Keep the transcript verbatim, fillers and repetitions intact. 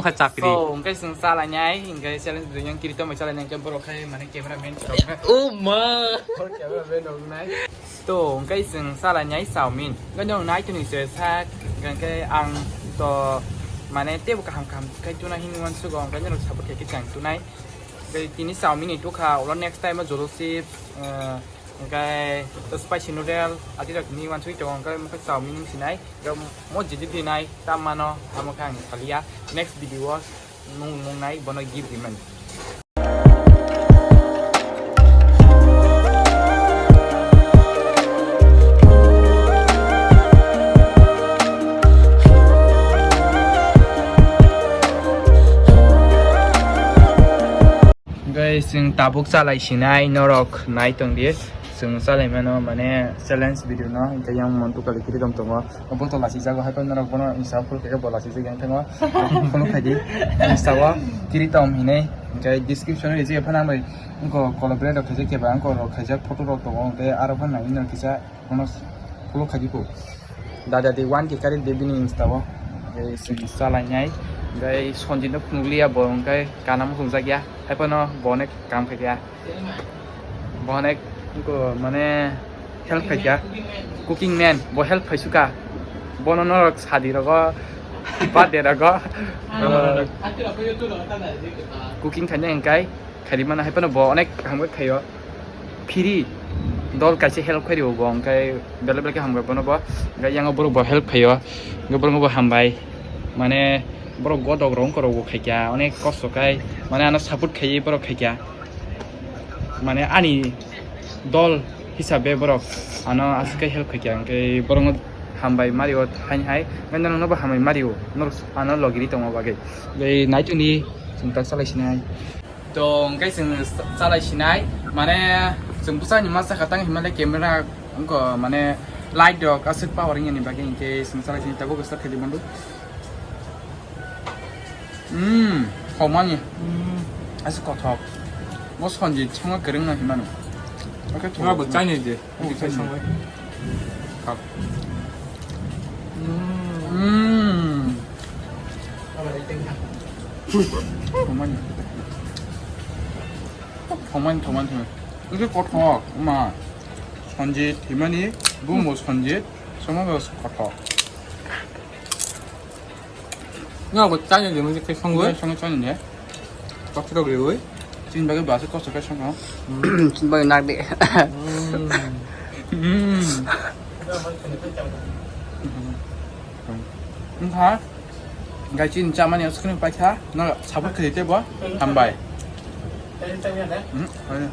Kha chapri. So, hwnkhe chwng chalainai, hwnkhe challenge video yang kiri tongbai chalainai, hwnkhe borok khai mane cameraman rok na. Oh ma. Borok cameraman rok nai. To, hwnkhe chwng chalainai chowmin. Hwnkhe nwng nai tini se sak, hwnkhe ang to mane tebo kaham kaham khai tuna hini wansugo, hwnkhe norok support khai khe chang tunai. Hwnkhe tini chowmin ni tukha, ulo next time o jolo chips, eh, hwnkhe spicy noodle, adi rok ni wansugwi tongo, hwnkhe mokhe chowmin wng sinai. Hwnkhe mo jidi dinai, tam mano, amo khe ang salia. Next video o nwng, nwng nai, bono gift rimani. Guys, chwng tabuk chalai sinai, norok nai tong di. Chwng chalaimano, mane, challenge video no, hwnkhe yang montu kali kiri dom tongo. Bo to lasi jago, hai norok bono insta follow khe bo lasi jago yang thango. Follow khai di. Insta o kiri tom hinai. Hwnkhe description o rijak phano ang bai. Wngkho collaborate rok khaijak khe ba wngkho rok khaijak photo rok tongo. Hwnkhe aro phano nai no kisa bono follow khai di ko. Dada di one K kari di bini insta o. Hwnkhe chwng chalainai. Hwnkhe Sanjit no phunukliya bo hwnkhe kana muchungjak ya. Hai phano bo onek kam khai ya. Bo onek ko mane help khaikha. Cooking man, bo help khaisuka. Bono norok sadi rogo, birthday rogo, uh, cooking khaina hwnkhe khaidi mano hai phano bo onek hamkhe khaio. Phiri dol kaisa help khaio bo hwnkhe belai belai khe hamkha bono bo. Hwnkhe yang borok bo help khaio. Hwnkhe borok bo hambai. Mane borok godok rok wngkha rok bo khaikha. Onek kosto khai mane ano support khaiwi borok khaikha. Mane ani dol hisabe borok ano aswk khe help khaikha, hwnkhe borokno hambai mario haini hai, hwnkhe norokno bo hambai mario, norok ano logiri tongma bagwi. Tei nai tongdi chwng ta chalai sinai. To hwnkhe chwng chalai sinai, mane chwng bwsani masa kha tang himale camera wngkha mane light rok aswk power wngya ni bagwi hwnkhe chwng chalai sinai tabuk start khaidi mando. Hmm, thokmani. Hmm. Aswk kothok. Bo Sanjit songma kwrwngno hinmano. Oke, thokmani. Bo chaini de. Bo chaini. Thok. Hmm. Hmm. Thokmani. Thokmani, thokmani, thokmani. Aswk kothok, ma. Sanjit hinmani, bumo Sanjit, songma bo kothok. No, bo chani de, mujhe khe songwi. Songwi chani de. Kosto rok riwi. Chini bagwi bwswk kosto khe songo. Chini bagwi nak de. Mm. Mm. Wngkha. Gai chini chamani aswk khe paikha. No, support khe tei bo. Hambai. Mm,